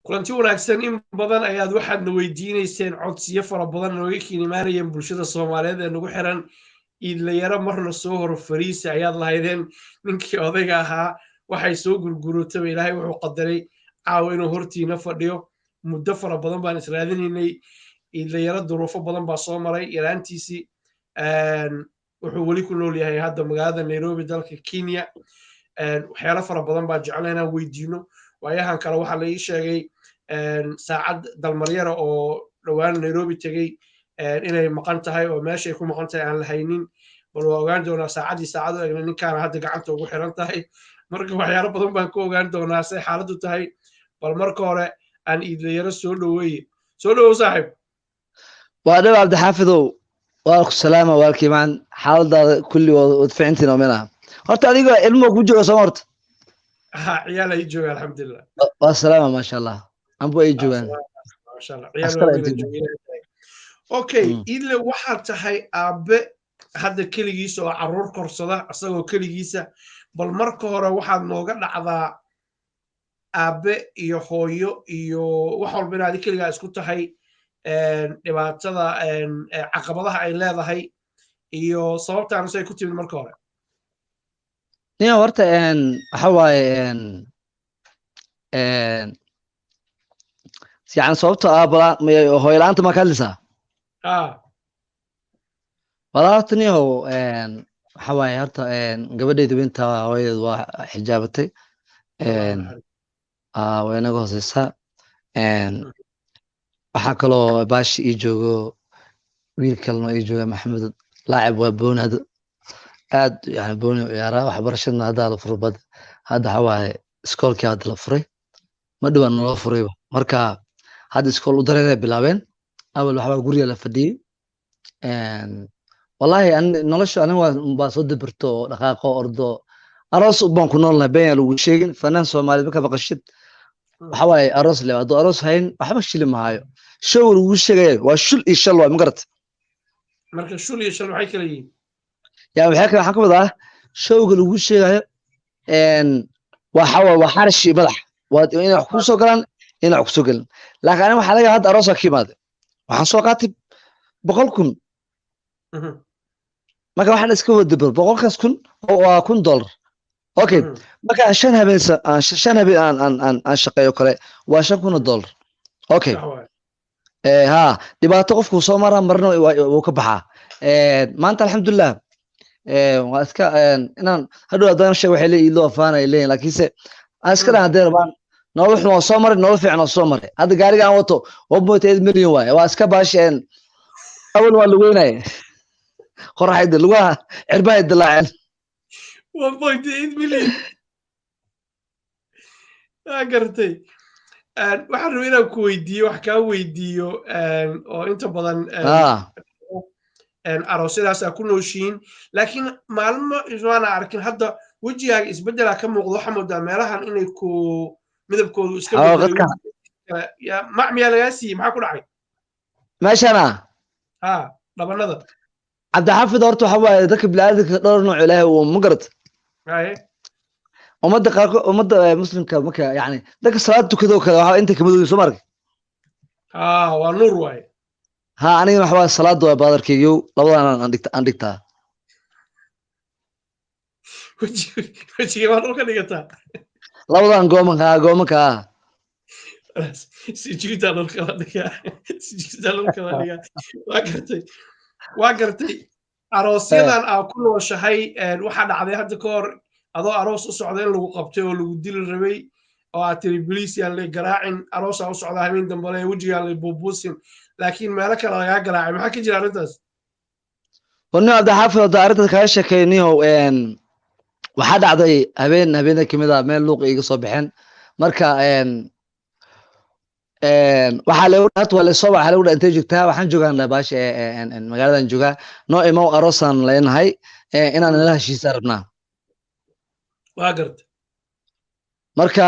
Kulanti wanaagsan. In badan ayaad waxaadna weydiineyseen codsiyo fara badan nooga kiin imaanayeen bulshada Soomaaliyeed ee nagu xiran. Iidlayaro marna soo hor fariisa ayaad lahaydeen. Ninkii odayga ahaa waxay soo gurgurotaba, Ilaahay wuxuu qadaray caawa inuu hortiina fadhiyo. Muddo fara badan baan israadinaynay Iidlayaro, duruufo badan baa soo maray yaraantiisii. Wuxuu weli ku nool yahay hadda magaalada Nairobi, dalka Kenya. Waxyaalo fara badan baa jecla inaan weydiino. Waayahan kale waxaa la ii sheegay saacad dalmaryara oo dhowaan Nairobi tegey inay maqan tahay, oo meeshay ku maqan tahay aan la haynin. Bal waa ogaan doonaa saacaddii saacad u egna ninkaana hadda gacanta ugu xiran tahay. Marka waxyaalo badan baan ka ogaan doonaa say xaaladdu tahay. Bal marka hore aan Iidlayaro soo dhoweeye. Soo dhowow, saaxiib. Waa dhab, Cabdixaafidow, waa ku salaama walaalkii. Maan xaaladaada kulli waad ficintiin oo meelaha. Horta adiga ilmo ku jooga sooma horta? Ha, ciyaal ay jooga, alxamdulilah. Waa salaama, maasha Allah, ambu ay joogaan. Maasha Allah, ciyaal. Okay, Iidle, waxaad tahay aabe hadda keligiisa oo carruur korsada isagoo keligiisa. Bal marka hore waxaad nooga dhacdaa aabe iyo hooyo iyo wax walba inaad keligaa isku tahay, dhibaatada caqabadaha ay leedahay iyo sababtaanu say ku timid marka hore. Niyo, horta waxa waaye, yani sababta aabala hooyo la-aanta ma ka hadlaysaa? Walaa, horta niyow, waxa waaye, horta gabadhayda weynta hooyadeed waa xijaabatay, way naga hooseysaa. Waxaa kaloo baashi ii joogo, wiil kalena ii jooga, Maxamed, laacib waa, booni hadda aad yani booni u ciyaaraa. Waxbarashadna hadda la furay bad, hadda waxa waaye iskoolkii hadda la furay, ma dhawaan naloo furayba. Marka hadda iskool u dareeray bilaabeen, awal waxbaa guriga la fadhiyey. Wallahi nolosha aniga baa soo dabirto oo dhaqaaqo ordo, aroos baan ku noolnahay. Been yaa lagu sheegin, fanaan Soomaaliyeed marka maqashid waxa waaye aroos le, hadduu aroos hayn waxba shili mahayo. Show lagu sheegaya waa shul iyo shal, waa ma garata? Marka shul iyo shal maxay kala yihiin? Ya, waxay kale waxaan ka wadaa showga lagu sheegayo waxa waa xarash iyo madax, waa inay wax kuu soo galaan, inay wax kusoo gelin. Laakiin aniga waxaa laga hadda aroosaa ka imaaday, waxaan soo qaatay 100,000. Marka waxaan iska wada 100,000 waa $1,000, okay? Marka aan 5 habeen 5 habeen aan shaqeeyo kale waa $5,000, okay? Ha, dhibaato qofku soo maraa, marna wuu ka baxaa. Maanta alxamdulilah, waa iska inaan hadhow haddaan sheeg waxay leeyihin loo afaanay leeyihin, laakiinse aan iska dhahan hadday rabaan. Nolol xun waa soo maray, nolol fiican waa soo maray. Hadda gaariga aan wato 1.8 million waaye, waa iska baasheen. Awal waa lugeynaya, qoraxayda lugaha cirbahay dilaaceen. 1.8 million, waa gartay. Waxaan rabay inaan ku weydiiyo, wax kaa weydiiyo oo inta badan aroosyadaasaa ku nooshiin, laakiin maalmo ismaana arkin. Hadda wejigaaga isbeddelaa ka muuqdo, waxaa moodaa meelahan inay ku midabkoodu iska bedelay. Mac miyaa lagaa siiyey? Maxaa ku dhacay? Meeshana? Ha, dhabanada. Cabdixaafid, horta waxa waaye dadka bini'aadamka dhowr nooc Ilaahay uu, ma garat? Ummadda qaarkood, ummadda muslimka, marka yani dadka salaad tukadoo kale waxa inta kamid soo marka. Ha, waa nuur waaye. Ha, anigana waxa waaye salaada waa baadarkaygiyo, labadan aan dhigtaa. Wejiga waa dhulka dhigataa? Labadan goomanka, goomanka. Sujuudaa dhulka la dhigaa, sujuudaa dhulka la dhigaa. Waa gartay, waa gartay. Aroosyadan aa ku nooshahay, waxaa dhacday hadda ka hor adoo aroos u socda in lagu qabtay oo lagu dili rabay, oo aad tiri "Please, yaan lay garaacin, aroosaa u socdaa habeen dambale, wejigaan lay buubuusin," laakiin meelo kale lagaa garaacay. Maxaa ka jira arrintaas? Warni Cabdixaafid, hadda arrintaas kaga sheekeey. Nihow, waxaa dhacday habeen habeena kamid ah meel luuq iga soo baxeen. Marka waxaa lagu horta waa lasoo, waxaa lagu dhaha "Intee joogtaa?" "Waxaan joogaan," dhaha, "baasha magaaladan joogaa." "Noo imow, aroosaan leenahay, inaan nala heshiisa rabnaa." Waa garta. Marka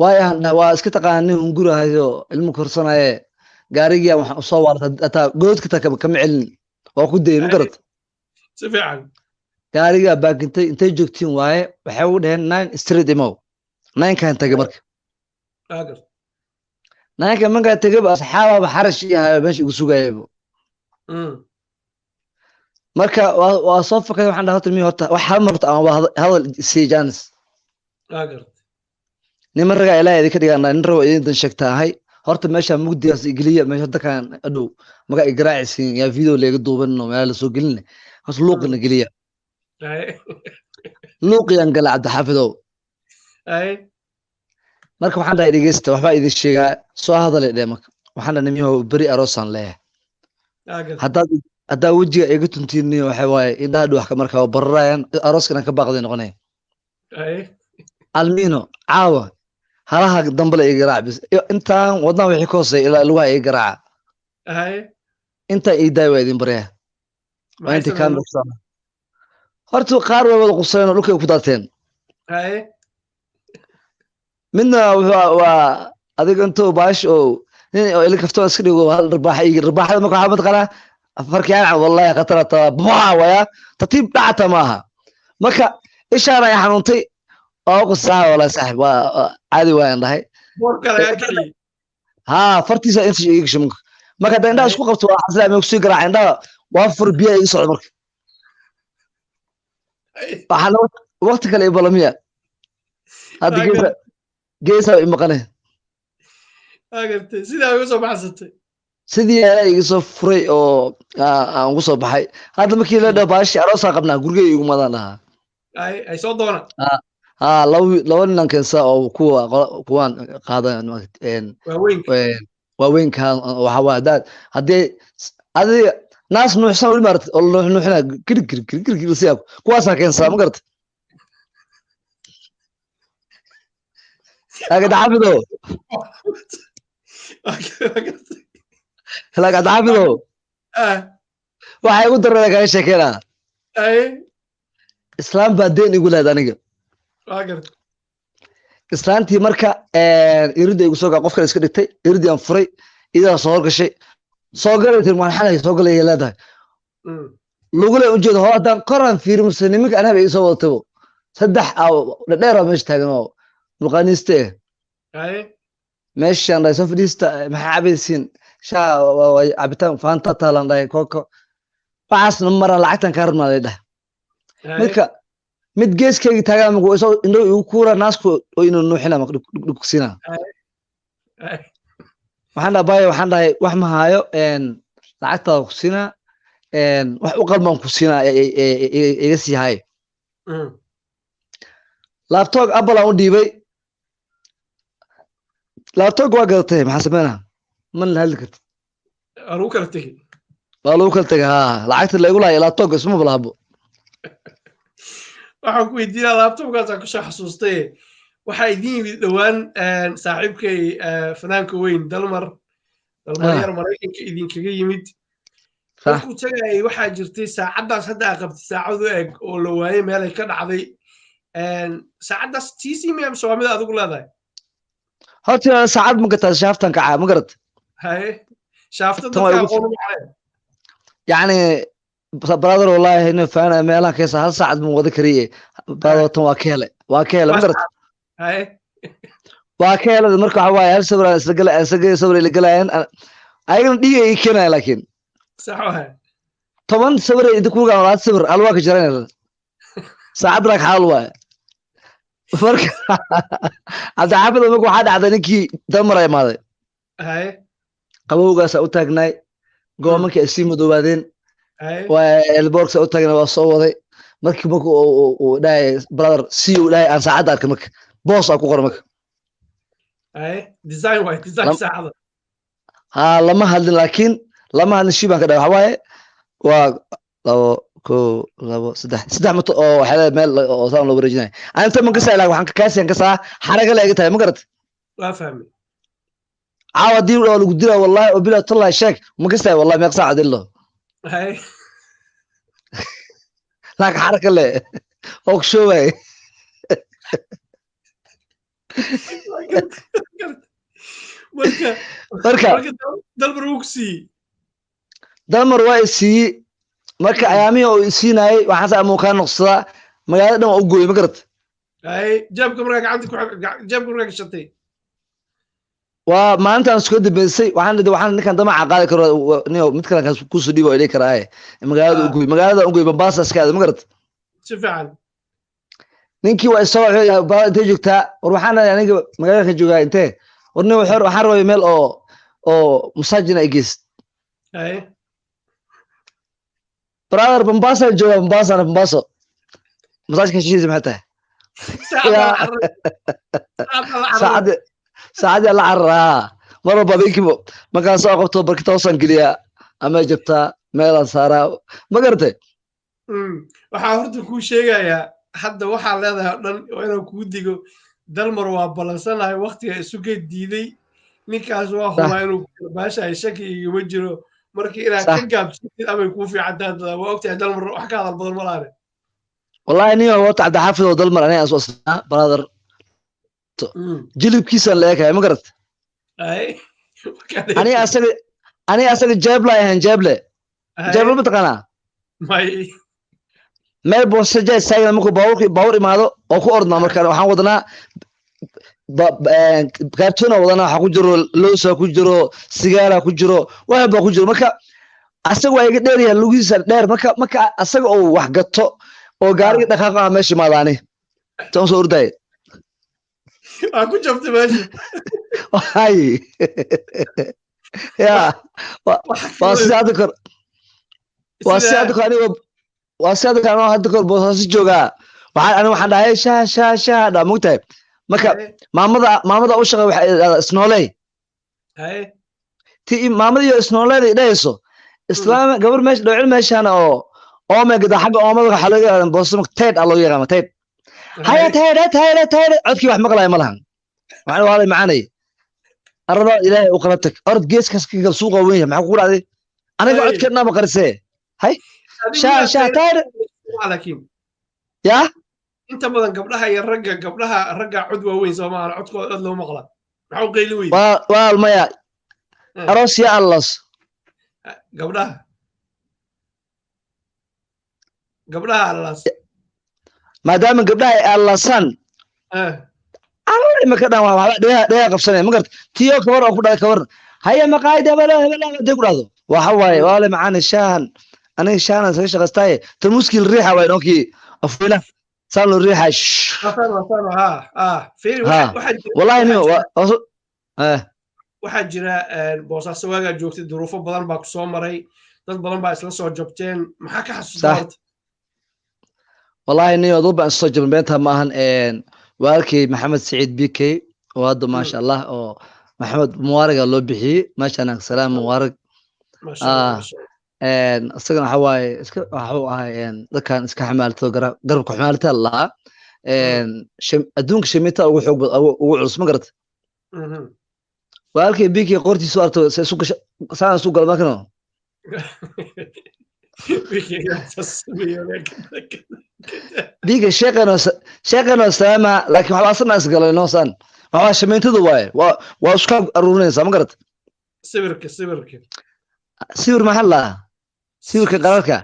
waayahan waa iska taqaana nin hungurahayo, ilmo korsanaye, gaarigia waxaan usoo waartay hataa goodka taa kama celin, waa ku dayay, ma garat? Si fiican. Gaarigaa baakintay. "Intay joogtiin?" Waaye, waxay ugu dhaheen "9 Street imow." Ninekan tagay marka. Waa garta. Nineka markaa tegaba asxaababa xarash ii hayo meesha igu sugayaba. Marka waa soo fakay, waxaan dhahay horta mi horta wax hal mar horta ama waa hadal sii jaanis. Waa gartay. Niman ragaa ilaahay idinka dhigaa, nin rabo idin dan sheegta ahay. Horta meesha mugdigaas igeliya, meesha dadkan adhow maga igaraacisiin yaa video leega duuban oo meelaha lasoo gelin, horta luuqina geliya. Luuqiyaan gala, Cabdixaafidow. Marka waxaan dhahay dhegeysta, waxbaa idin sheegaa, soo hadalay dhe. Marka waxaan dhahay nimiyahow, beri aroosaan leeyahay. Waa gartay. Haddaa wejiga iga tuntiiniyo waxa waaye indhaha dhow wax markaa waa bararayaan, arooskana ka baaqday noqonaya. Almiino caawa halaha dambale iga garaac bis. Iyo intaan wadnaha wixii ka hooseeya ilaa lugaha iga garaaca. Intaa ii daay, waa idin baryaa, waa Maxay intii sameeyeen? Kaamira horta qaar way wada quseen oo dhulkay ku daateen. Midna wuxuu waa adiga intuu baash oo nin oo ila kaftoon iska dhigo hal rarbaaxa ii rarbaaxada. Marka waxaa mataqaanaa farkiyaan, wallahi khatara taa baa waya tartiib dhacata maaha. Marka ishaana ay xanuuntay oo qusaa, wallahi saaxib waa caadi waayaan dhahay. Boorka lagaa kiciyey. Haa, fartiisa inta iga gashay. Marka hadda indhaha isku qabto waa xasilaa ma kusii garaaca indhaha, waa fur biyaha iga socda. Marka waxaana waqti kale ibalamiya hadda geesa geesa i maqane. Waa gartay, sidaa uga soo baxsatay. Sidii ayaa iga soo furay oo aan ugu soo baxay. Hadda markii la dhaho baashi aroosaa qabnaa, gurigay igu madaan dhahaa. Ay soo doona. Haa, laba ninan keensa oo kuwa kuwaan qaadan waaweynka. Waaweynka waxa waa haddaad haddii adiga naas nuuxsan weli maarata oo nuux nuuxina kirig kirig kirig kirig kirig siyaa kuwaasaa keensaa, ma garata? Laakiin Xaafidow, Waa gartay. laakiin Xaafidow, waxay igu darada kaga sheekeynaa. Islaam baa deen igu lahayd aniga. Waa gartay. Islaantii marka iridda igu soo gaa, qof kale iska dhigtay, iriddii aan furay, idaa soo horgashay, soo galay tir, waan xalay soo galay leedahay. Lagula ujeedo hore haddaan koraan fiiri mase nimanka anaba iga soo wadatabo saddex dhadheer oo meesha taagan oo mulqaaniiste eh. Meeshaan dhahay soo fadhiista, maxaa cabaysiin? Shaa cabitaan faanta taalan dhahay, kooko waxaasna maraan lacagtan kaa rabnaa lay dhahay. Midka mid geeskayga taagan marka isagoo indho igu kuura naasku oo inuu nuuxina marka dhug dhug siinaa. Waxaan dhahay bayo, waxaan dhahay wax ma haayo, lacagtaada ku siinaa, wax u qalmaan ku siinaa, iga sii haay. Laptop Apple aan u dhiibay, laptop waa gadatay, maxaa sameynaa? Man la hadli kartid. Waa lagu kala tegey. Waa lagu kala tegay. Haa, lacagta la igu lahay laptop isma balahabo. Waxaan ku weydiinaa laptopkaasaan kusoo xasuustay, waxaa idin yimid dhowaan saaxiibkay fanaanka weyn Dalmar, Dalmar Yar, Maraykanka idinkaga yimid. Markuu tagayay waxaa jirtay saacaddaas hadda aa qabtay, saacad u eg oo la waayey meelay ka dhacday. Saacaddaas tc miya mise waa mid adigu leedahay? Horta saacad ma gataa, shaaftan kacaa, ma garat? Haye, shaafta Tan waa dadka igu aqoon u macnee. Yacni brother, wallahi ina faana meelaha keesa hal saacad ma wada kariye brother, tan waa ka hele, waa ka hele, ma garat? Waa ka helay. Marka waxa waaye hal sawir aan isla gala, isla gala sawir ay la galayaan, ayagana dhiiga ay keenayaan, laakiin Sax waay. 10 sawir ay inta kugaan, hal sawir hal waa ka jaranaysa saacad raag xaal waaye. Marka Cabdixaafid, marka waxaa dhacday ninkii Dalmar ay imaaday. Qabowgaasaa u taagnaay, goomankii ay sii madoobaadeen. Waa elborgsa u taagnay, waa soo waday. Markii marka uu dhahay brother si uu dhahay aan saacadda arkay, marka boos aa ku qoray marka. Haye, design waay, design saacada. Haa, lama hadlin, laakiin lama hadlin, shii baan ka dhahay. Waxaa waaye waa labo, kow, labo, saddex, saddex mato oo waxay leedahay meel oo saan loo wareejinayo. Aan inta man kasaa ilaa waxaan kaasiyan kasaa xaraga la iga tahay, ma garat? Waa fahmay. Caawa haddii oo lagu dilaa, wallahi oo bilaa tallahi sheeg, ma kasaay wallahi meeq saac dilo. Laakiin xaraka le oo ku shoobay. Waa gartay, waa gartay. Marka marka marka Dalmar wuu ku siiyey. Dalmar waa i siiyey. Marka ayaamihii oo i siinaayey waxaan saa amuu kaa noqsadaa, magaalada dhan waa u gooyey, ma garat? Haye, jeebka markaa gacanta ku jeebka markaa gashatay. Waa maalintaan isku dambeysay, waxaan idhi waxaan ninkan damaca qaadi karo niyo mid kale kusoo dhiibo idhi karaaye magaalada Ah. Ugoy magaalada ugoy Mombasa iska aada, ma garat? Si fiican. Ninkii waa isoo wuxuu yahay, baa intee joogtaa? War waxaan dhahay aniga magaalada ka joogaa intee. War nin waxaan rabay meel oo masaajina ay geyst. Haye. Brother, Mombasa joogaa, Mombasa, Mombasa masaajka heshiisa maxay tahay? Saacadda la cararay. Saacadda la cararay. Saacadii la cararaa mar walba habeenkiiba markaan soo qabto barkita hoosaan geliyaa ama jabtaa meelaan saaraa, ma garatay? Waxaa horta kuu sheegayaa hadda waxaa leedahay oo dhan waa inaan kuu digo. Dalmar waa ballansanahay, waqtiga isuga diiday ninkaas waa hubaa inuu baashahay, shaki igama jiro. Marka inaad ka gaabsatid amay kuu fiican tahay, waa ogtahay Dalmar wax ka hadal badan malaane. Wallahi nin horta Cabdixaafid oo Dalmar aniga aan soo asnaa, brother, jilibkiisaan la eekahay, ma garat? Ay. Aniga asaga jeebla ahayn, jeeble jeeble ma taqaanaa? May. Meel boosaja istaagna markuu baabuurki baabuur imaado oo ku ordnaa. Markaan waxaan wadanaa kaartoona wadanaa, waxaa ku jiro loosa, ku jiro sigaara, ku jiro wax baa ku jiro. Marka asaga waa iga dheer yahay, lugihiisa dheer. Marka asaga oo wax gato oo gaariga dhaqaaqo ah meesha imaadaani taan soo ordaya. Waa ku jabtay meesha. Hay ya, waa sida hadda kor, waa sida hadda kor aniga, waa sida hadda kor anoo hadda kor Boosaaso joogaa. Waxaan aniga waxaan dhahay shaha shaha shaha dhaa, mogtahay? Marka maamada u shaqey waxay idhahdaa isnooley. Haye. Ti maamada iyo isnooleeda idhahayso islaam gabar meesha dhowcil meeshaan oo oome gada xagga oomada waxaa looga yaqaan Boosaaso teed aa looga yaqaana teed. Haya teedhe teedhe teedhe, codkii wax maqlaya ma lahan. Waxaan waalay macaanay arada Ilaahay u kala tag, orod geeskaas ka gal, suuqa weyn yahay, maxaa kugu dhacday aniga? Hey. Codkeedna ma qarisee? Hay shaa shaa teedhe. Laakiin yaa inta badan gabdhaha iyo ragga, gabdhaha ragga cod waaweyn soo maahan, codkooda aad loo maqla. Maxaa u qayli weyde? Waa maya. Aroos ya allas. Gabdhaha allaas. Maadaama gabdhaha ay allasaan imaka dhan waxba dheeha dheeha qabsanaya, ma garata? Tiyo kabar oo ku dhalay kabar haya maqaayid hebelo hebelo haday ku dhahdo, waxa waaye waa le macaani shaahan, aniga shaahan isaga shaqaystaaye tarmuuskii la riixa waay noonkii afweyna saan loo riixa. Waa ha ah fiiri. Ha. Waxaa jira Wallahi nin waxaa jira Boosaaso waagaa joogtay duruufo badan baa ku soo maray, dad badan baa isla soo jabteen. Maxaa ka xasuusta horta? Wallahi nin dad baan soo jabin, beenta ma ahan. Walaalkay Maxamed Saciid BK oo hadda maasha Allah oo Maxamed Mubaaraga loo bixiyey, maasha Allah, salaam Mubaarak. Maasha Allah. Ah. Maasha Allah. Isagana waxa waaye iska waxuu ahay dadkan iska xamaalto garabka xamaalta lahaa. Adduunka shamiita ugu xoog badan, ugu culus, ma garata? Mhm. Walaalkay BK qoortiisu arto se isu gasha saan isu gala markano. BK sheeqano salaama, laakiin waxba asana isgalay noosaan waxaa shamiintada waaye waa isku aruurinaysaa, ma garata? Sawirka. Sawir maxaa lahaa? Sawirka qararka.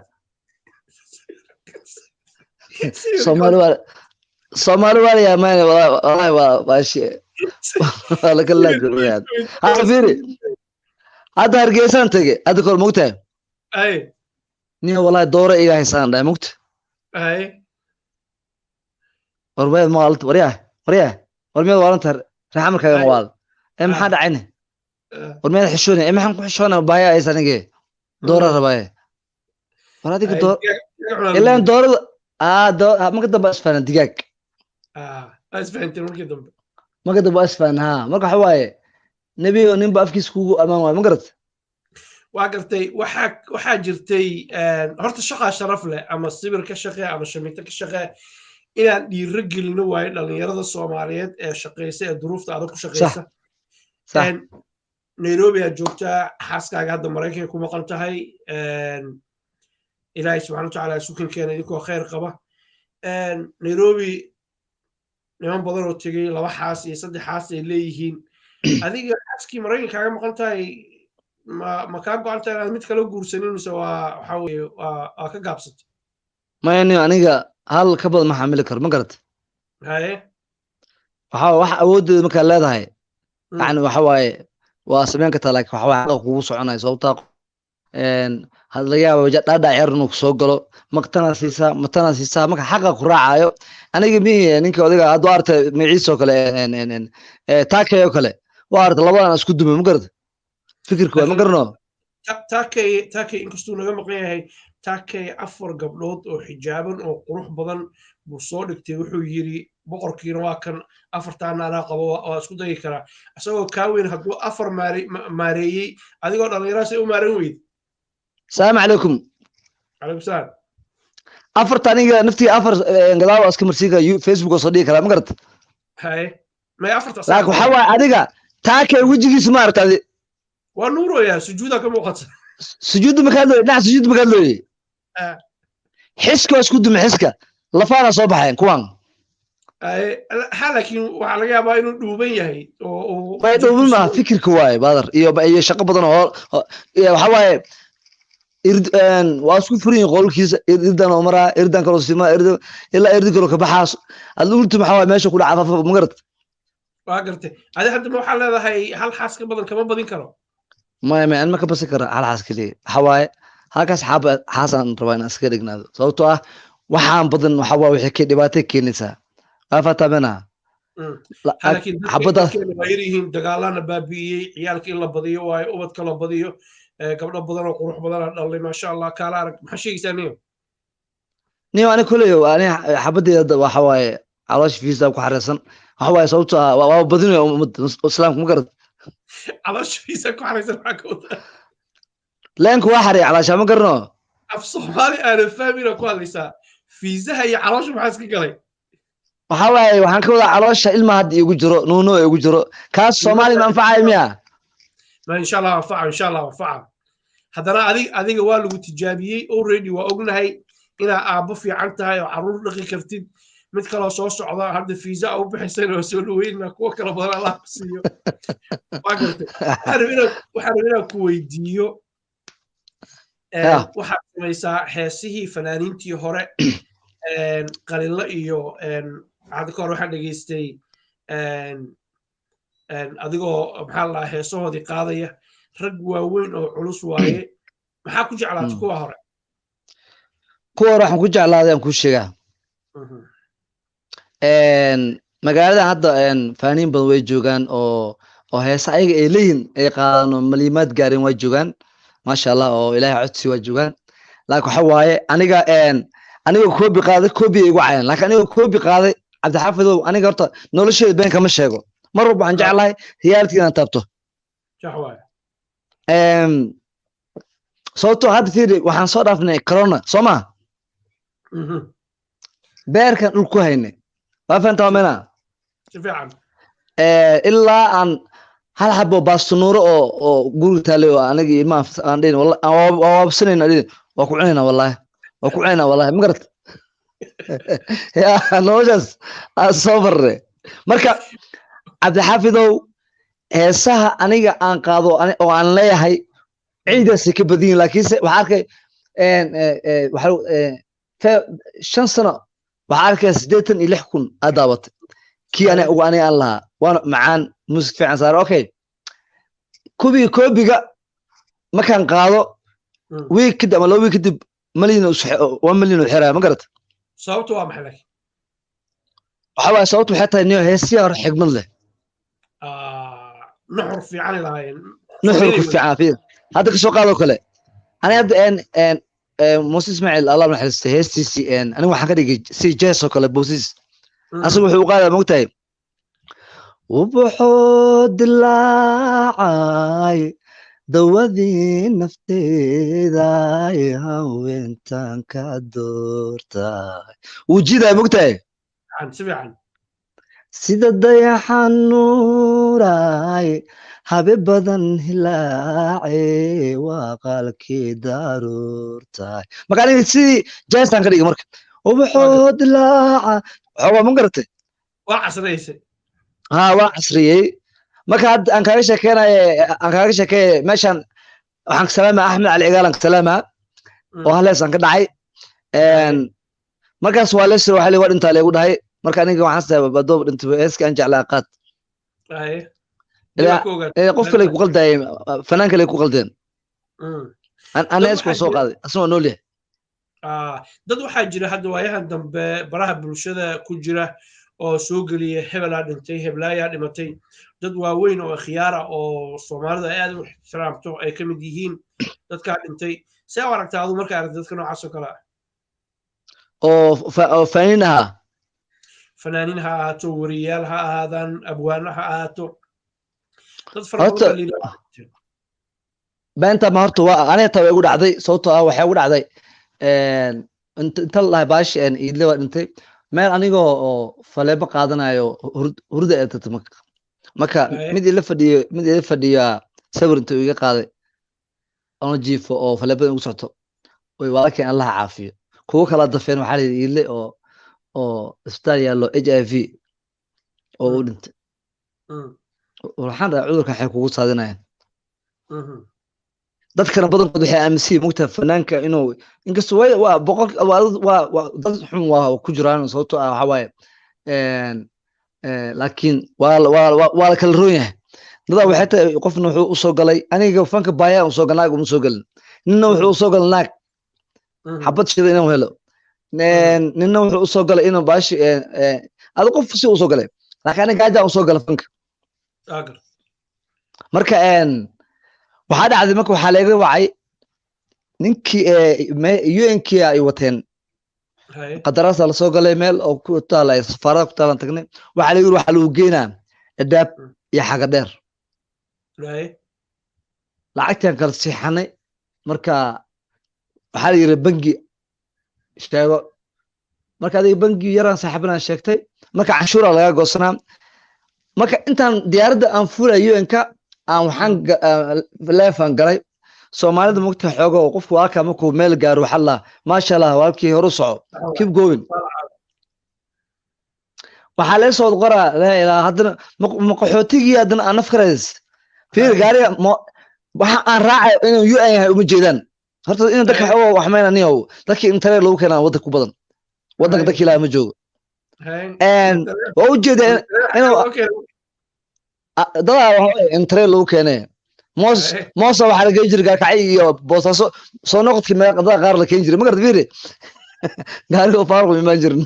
Soomaali waa la yaamaan wallahi, waa shi waa laga laajirayaan. Hadda fiiri, hadda Hargeysaan tegey hadda kor, mogtahay? Ay. Nin wallahi doora iga haysaan dhahay, mogta? Ay. War meed ma waalanta? Waryaa waryaa, war meed waalanta? Reexa markaaga ma waal ee maxaa dhacayne? War meed xishoonay ee maxaan ku xishoonay? Baaya haysa anige doora rabaaye. War adiga door ilaan doorada marka dambe isfahna digaag. Isfahanteen markii dambe. Marka dambe waa isfahna ha. Marka waxa waaye nebigo ninba afkiisa kugu amaan waayo, ma garat? Waa gartay. Waxaa jirtay horta shaqaa sharaf leh, ama sibir ka shaqee ama shamiito ka shaqee, inaan dhiiro gelino waayo dhalinyarada Soomaaliyeed ee shaqeysa ee duruufta adag ku shaqeysa. Sax. Nairobi aad joogtaa, xaaskaaga hadda Maraykanka ku maqan tahay. Ilaahay subxana watacaala isu keena idinkoo khayr qaba. Nairobi niman badan oo tegey laba xaas iyo saddex xaas ay leeyihiin. Adiga xaaskii Maraykanka kaaga maqan tahay, ma kaa go-an tahay inaad mid kala guursanin mise waa waxa weeye waa ka gaabsatay? Maya nin, aniga hal ka badan ma xamili karo, ma garat? Haye. Waxaa wax awooddeeda markaa leedahay. Yani waxa waaye waa samayn kartaa, laakiin waxa waaye xaqa kugu soconaya, sababtaa had laga yaaba dhaadhac yar inuu kusoo galo, maqtana siisaa, matana siisaa, marka xaqa ku raacayo. Aniga mi ninka odayga hadda waa aragtay magaciisa oo kale, taakay oo kale waa aragtay, labadan isku dumay, ma garata? Fikirka waa ma garano. Taakay inkastuu naga maqan yahay, taakay 4 gabdhood oo xijaaban oo qurux badan buu soo dhigtay. Wuxuu yiri boqorkiina waa kan, 4taana anaa qabo, waa isku dayi karaa. Isagoo kaa weyn hadduu 4 maareeyey, adigoo dhallinyaro say u maaran weyd? Salaamu calaykum. Calaykum salaam. 4ta aniga naftii 4 gadaal waa iska marsiin karaa, Facebook oo soo dhigi karaa, ma garata? Haye, may 4ta. Laakiin waxaa waaye adiga taakay wejigiisa ma aragta adi? Waa nuuroyaa, sujuudaa ka muuqata. Sujuudda makaa looye, dhinaca sujuudda makaa looye. Xiska waa isku dumay, xiska lafaana soo baxeen kuwan. Ha, laakiin waxaa laga yaabaa inuu dhuuban yahay oo may dhuuban maaha, fikirka waaye baadar iyo shaqo badan oo waxa waaye waa isku furan yihiin qolkiisa, irdan oo maraa, irdan kaloo simaa, irdan ilaa irdi kaloo ka baxaas adla ulti, maxaa waaye meesha ku dhaca fafa, ma garat? Waa gartay. Adi hadda ma waxaa leedahay hal xaas ka badan kama badin karo? Maya, maya, anma ka basan kara hal xaas keliya. Waxa waaye halkaas xaaba xaasaan rabaa inaan iskaga dhignaado, sababtoo ah waxaan badan waxa waa waxay ka dhibaatay keenaysaa, waa fatamena. Laakiin dadkeena waa yaryihiin, dagaalana baabi'iyey, ciyaalka in la badiyo waayo, ubadka la badiyo, gabdho badan oo qurux badan aa dhalay, maasha Allah. Kaala arag, maxaa sheegaysaa niyo? Niyo, ani kuley ani xabadeeda hadda waxa waaye caloosha fiisa ku xareysan, waxa waaye sababtoo ah waa badinaya ummadda islaamka, ma garad? Caloosha fiisa ku xareysan maxaa ka wadaa? Leenku waa xareey caloosha, ma garano. Af Soomaali aanan fahmin ku hadlaysaa. Fiisaha iyo caloosha maxaa iska galay? Waxa waaye waxaan ka wadaa caloosha ilma hadda iigu jiro, nuuno iigu jiro, kaas Soomaali ma anfacayo miya? Ma insha Allah anfaca, insha Allah anfaca. Haddana adiga waa lagu tijaabiyey already, waa ognahay inaa aabbo fiican tahay oo carruur dhaqi kartid. Mid kaloo soo socda hadda fiisa u bixisayna waa soo dhaweynaa, kuwa kala badan Allah ku siiyo. Waa gartay. Waxaan rabay inaan ku weydiiyo, waxaad samaysaa heesihii fanaaniintii hore, Qalilo iyo hadda ka hor waxaan dhegeystay adigoo maxaa la dhahaa heesahoodii qaadaya, rag waaweyn oo culus waaye. Maxaa ku jeclaatay kuwa hore? Kuwa hore waxaan ku jeclaaday aan kuu sheegaa. Magaaladan hadda faaniin badan way joogaan oo heesa ayaga ay leeyihin ay qaadaan oo maliimaad gaareen waa joogaan, maasha Allah, oo Ilaahay codsi waa joogaan. Laakiin waxa waaye aniga koobi qaaday, koobi ay igu cayaan, laakiin aniga koobi qaaday, Cabdixaafidow, aniga horta nolosheeda been kama sheego, mar walba waxaan jeclahay reality inaan taabto. Sax waaye. Sababtoo hadda fiiri, waxaan soo dhaafnay corona, soo ma? Beerkan dhul ku haynay, waa fahantaa mena? Si fiican. Ilaa aan hal xabo baastunuuro oo guriga taalay oo aniga ilmaha aan dhihin waa waabsanayna, dhihin waa ku cunayna, wallahi waa ku cunayna, wallahi, ma garat? Ya noloshaas aan soo marnay. Marka Cabdixaafidow, heesaha aniga aan qaado oo aan leeyahay ciidaasay ka badan yihin, laakiinse waxaa arkay 5 sano waxaa arkaya 86,000 aad daabatay kii aniga ugu aniga aan lahaa, waana macaan, muusik fiican saare. Okay, kubii koobiga markaan qaado week kadib ama 2 week kadib malyan 1 milyan uu xiraya, ma garata? Sababtu waa maxay laakiin? Waxa waaye sababtu waxay tahay niyo heesiya hore xigmad leh. Nuxur fiican lahaayeen. Nuxur ku fiican fiir hadda kasoo qaadoo kale, aniga hadda en Muuse Ismaaciil, Allah naxariista, heestiisii aniga waxaan ka dhigay si jees oo kale boosiis. Asaga wuxuu u qaadaa, mogtahay, ubaxoo dilaacay dawadii nafteeday haweentan ka doortay, wuu jiidaya, mogtahay? Si fiican. Sida dayaxa nuuray habe badan hilaace waa qaalkii daruurtay. Marka aniga sidii jeestaan ka dhigay, marka ubaxoo dilaaca waxoogaa, ma garatay? Waa casriyeysay. Ha, waa casriyey. Marka hadda aan kaaga sheekeynaye, aan kaaga sheekeeye, meeshan waxaan ka salaamaa Axmed Cali Cigaal, aan ka salaamaa oo hal hees aan ka dhacay. Markaas waa lees waxa waa dhintaa leegu dhahay. Marka aniga waxaan sahay badoob dhintay, heeska aan jeclaa qaad. Qof kale ku qaldaayeen, fanaan kale ku qaldeen. Ana heeska soo qaaday asagoo nool yahay. Dad waxaa jira hadda waayahan dambe baraha bulshada ku jira oo soo geliya hebelaa dhintay, heblaayaa dhimatay, dad waaweyn oo khiyaara oo Soomaalida ay aad u ixtiraamto ay ka mid yihiin dadkaa dhintay. See u aragtaa adu markaa aragta dadka noocaas oo kale ah? Oo fanaaniin ahaa? Fanaaniin ha ahaato, wariyaal ha ahaadaan, abwaano ha ahaato, dad fara badan. Beenta ma horta waa aniga taa way igu dhacday, sababtoo ah waxay igu dhacday inta la dhahay baashi Iidle waa dhintay, meel anigoo oo faleebo qaadanayo hurda ee tagtay. Marka mid ila fadhiyaa sawir intuu iga qaaday ono jiifo oo faleebada igu socto way walaalkeen, Allaha caafiyo. Kuwo kala dafeen, waxaa la yidhi Iidle oo isbitaal yaallo HIV oo u dhintay. Waxaan dhahay cudurkan waxay kugu saadinayaan. Dadkana badankood waxay aaminsan yihiin, mugtaha, fanaanka inuu inkastoo way waa boqol waa dad xun waa ku jiraan, sababtoo ah waxaa waaye, laakiin waa la kala roon yahay. Dadaa waxay tahay qofna wuxuu usoo galay, aniga fanka baaya usoo gal, naag uma soo gelin. Ninna wuxuu usoo galay naag xabad shida inuu helo, ninna wuxuu usoo galay inuu baashi adi qof si usoo galay, laakiin aniga gaajaa usoo gala fanka. Marka waxaa dhacday, marka waxaa laga wacay ninkii UN-kii ay wateen qadaraasa lasoo galay, meel oo ku taala safaarada ku taalan tagnay. Waxaa lagu yiri waxaa lagu geynaa Dhadhaab iyo Xaga Dheer. Lacagtaan kala siixanay. Marka waxaa la yiri bangi sheego. Marka adiga bangi yaraan saaxiibanaan sheegtay, marka canshuura laga goosanaa. Marka intaan diyaaradda aan fuulay UN-ka aan waxaan leefan galay. Soomaalida mugta xoogo oo qofku walaalka markuu meel gaaro waxaa la, maasha Allah, walaalkii horu soco, keep going. Waxaa lee soo qoraa laa ilaa haddana maqaxootigii haddana aan naf ka raadis. Fiir, gaariga waxa aan raacayo inuu UN yahay uma jeedaan. Horta in dadka xoogo wax mayna niyow, dadkii internet lagu keenaa waddanka ku badan, waddanka dadka ilaaha ma joogo. Waa u jeeda inuu dadaa waxa internet lagu keenay. Moos moosa waxaa la geyn jiray Gaakacay iyo Boosaaso, soo noqodkii dada qaar la keeni jiray. Ma garata? Fiiri, gaariga oo faaruq imaan jirin.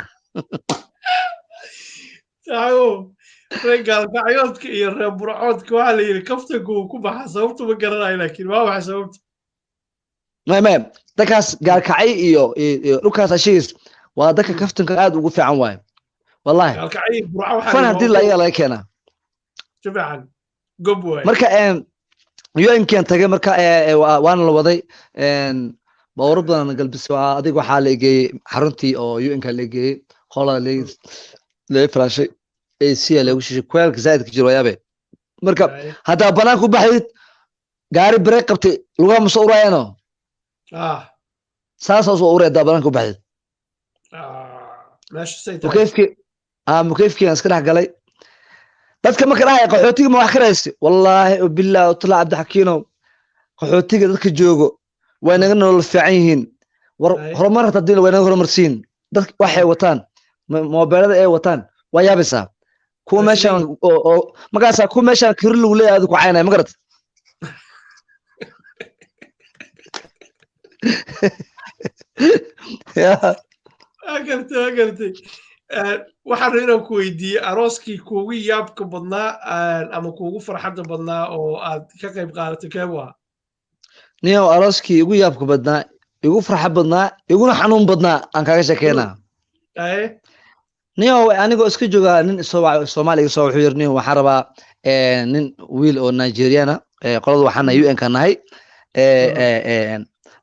Saaxiibow, reer Gaalkacyoodka iyo reer Burcoodka waxaa la yidhi kaftanku wuu ku baxa. Sababta ma garanayo, laakiin waa maxay sababta? Maya, dadkaas Gaalkacay iyo dhulkaas ashigiis waa dadka kaftanka aad ugu fiican waaye wallahi. Gaalkacay, Burco waxaa fan haddii la ayaga laga keenaa. Si fiican gob waaye. Marka UN-kan tagay, marka waana la waday, baabuuro badan galbisay. Waa adiga waxaa la egeeyey xaruntii oo UN-ka la egeeyey, qolaa laga firaashay, AC lagu shishay, kuleelka zaaidka jiro yaabe. Marka haddaa banaanka u baxdid, gaari break qabtay lugaha ma soo uraayano, saasaa soo uray haddaa banaanka u baxdid. Mukeyfkii mukeyfkii aan iska dhex galay. Dadka marka dhahaya qaxootiga ma wax ka raysay, wallaahi billahi utala Cabdixakiinow, qaxootiga dadka joogo way naga nolol fiican yihiin. War horumar hata hadii way naga horumarsiin. Dadka waxay wataan, moobeelada ay wataan waa yaabaysaa. Kuwa meeshaan oo markaasaa kuwa meeshaan kiri lagu leeyahay ku caynaya, ma garat? Waa gartay, waa gartay. Waxaan rabay inaan ku weydiiyey arooskii kuugu yaabka badnaa ama kuugu farxadda badnaa oo aad ka qayb qaadatay keebu ahaa? Niyow, arooskii igu yaabka badnaa, igu farxa badnaa, iguna xanuun badnaa aan kaaga sheekeynaa. Niyow, anigoo iska joogaa nin isoo wacay, Soomaaliya iga soo wuxuu yiri, niyow waxaan rabaa nin wiil oo Nigeriana, qolada waxaana UN ka nahay.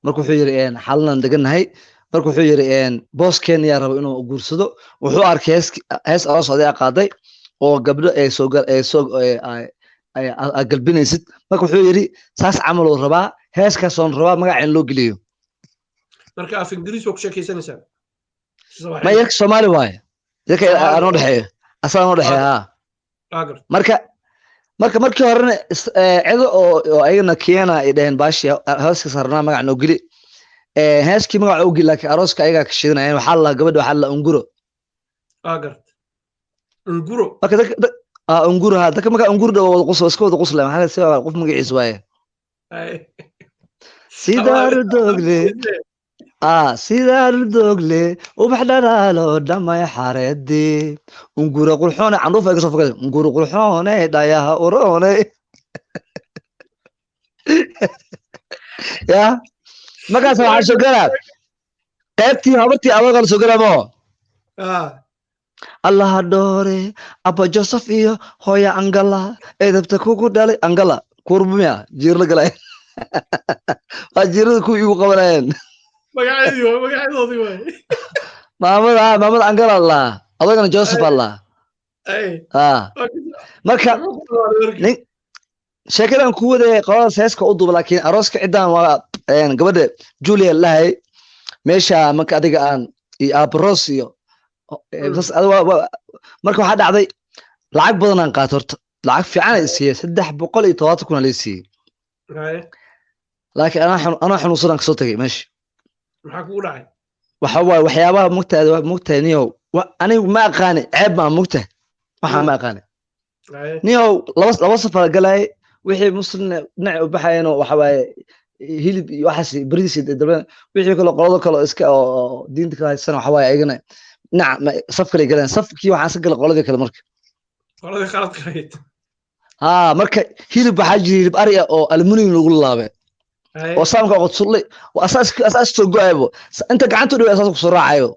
Marka wuxuu yiri xalanan degannahay. Marka wuxuu yiri booskeena yaa raba inuu guursado. Wuxuu arkay hees aroos oday qaaday oo gabdho ay soo ay soo galbinaysid. Marka wuxuu yiri saas camal uu rabaa, heeskaas oon rabaa magaca in loo geliyo. Marka af Ingiriis waa ku sheekaysanaysaa? Ma yarka Soomaali waaye, yarka anoo dhexeeyo, asaga anoo dhexeeyo ha. Marka markii horena cido oo ayagana Keena ay dhaheen baashi heeska saarnaa magac noo geli. Heeskii magaca u geli, laakiin arooska ayagaa ka shidanayeen. Waxaa la gabadha waxaa la Unguro. Unguro. Marka Unguru ha dadka markaa unguru dhawo wada qusla, iska wada qusla, maxaa la qof magaciisa waaye. Sidaa rudogle, sidaa rudogle, ubax dhalaalo dhamay xareedii, ungura qurxoone, candhuuf ay kasoo fogay, unguru qurxoone, dhayaha uroone. Ya markaas waxaa soo galaa qaybtii habartii adoogaa la soo galaa moo. Allaha dhoore abba Joseph iyo hooya Angala edabta kugu dhalay. Angala kurbumiya jiir la galay, waa jiirada kuwii igu qabanayeen. Maamada, maamada Angala allah, adoogana Joseph allah. Marka nin sheekadan ku wadaya qoladaas heeska u duuba, laakiin arooska ciddaan waa gabadha Julia lahay meesha. Marka adiga aan iyo aabaroos iyo marka waxaa dhacday lacag badan aan qaato. Horta lacag fiican ay siiyey, 370,000 lay siiyey, laakiin anaa xanuunsan aan kasoo tagay meesha. Maxaa kugu dhacay? Waxa waaye waxyaabaha mugtahay, mugtahay niyow, anigu ma aqaani, ceeb maa mugtahay, waxaa ma aqaani niyow. Laba safar galay, wixii muslimna dhinac u baxayeen waxa waaye hilib iyo waxaas, bariis iyo dabeen, wixii kale qolado kale iska oo diinta kala haysan waxa waaye ayagana dhinac saf kale galeen. Safkii waxaan iska galay qoladii kale marka. Qoladii qalad qayd. Ha, marka hilib waxaa jira, hilib ari ah oo aluminium lagu laabay oo saamka qodsullay, asaas asaas soo go'aybo, inta gacanta u dhow asaas kusoo raacayo.